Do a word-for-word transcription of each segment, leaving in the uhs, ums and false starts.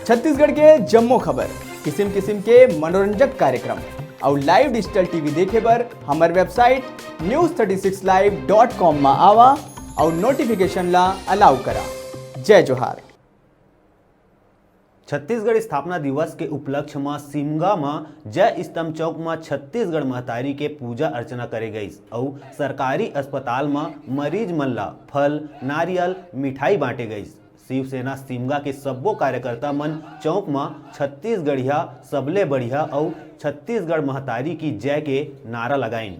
छत्तीसगढ़ के जम्मो खबर, किसिम किसिम के मनोरंजक कार्यक्रम अउ live digital T V देखे बर हमर website news thirty six live dot com म आवा अउ notification ला allow करा। जय जोहार। छत्तीसगढ़ स्थापना दिवस के उपलक्ष्य म सिमगा म जय स्तंभ चौक म छत्तीसगढ़ महतारी के पूजा अर्चना करे गइस अउ सरकारी अस्पताल म मरीज मन ला फल, नारियल, मिठाई बांटे गइस। शिवसेना सिमगा के सब्बो कार्यकर्ता मन चौक म "छत्तीसगढ़िया सबले बढ़िया" अउ "छत्तीसगढ़ महतारी की जय" के नारा लगाइन।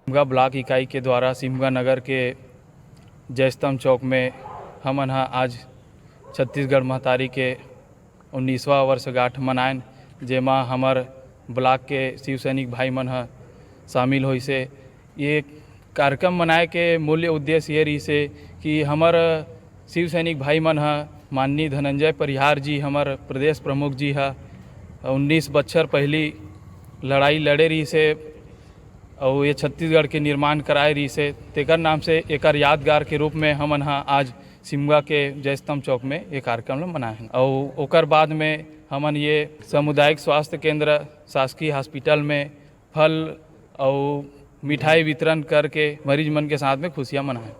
सिमगा ब्लॉक इकाई के द्वारा सिमगा नगर के जयस्तंभ चौक में हमन ह आज छत्तीसगढ़ महतारी के उन्नीसवाँ वर्षगांठ मनाएन, जेमा हमर ब्लॉक के शिव सैनिक भाई मन ह शामिल होइसे। ये कार्यक्रम मनाए के मूल्य उद्देश्य ये रहिसे कि हमर शिव सैनिक भाई मन ह, माननीय धनंजय परिहार जी, हमर प्रदेश प्रमुख जी ह उन्नीस बच्छर पहिली लड़ाई लड़े रहिसे अउ ये छत्तीसगढ़ के निर्माण कराए रहिसे, तेकर नाम से एकर यादगार के रूप में हमन ह आज सिमगा के जयस्तंभ चौक में ये कार्यक्रम ल मनाए हन। अउ ओकर बाद में हमन ये सामुदायिक स्वास्थ्य केंद्र, शासकीय हॉस्पिटल में फल अउ मिठाई वितरण करके मरीज मन के साथ में खुशियां मनाए।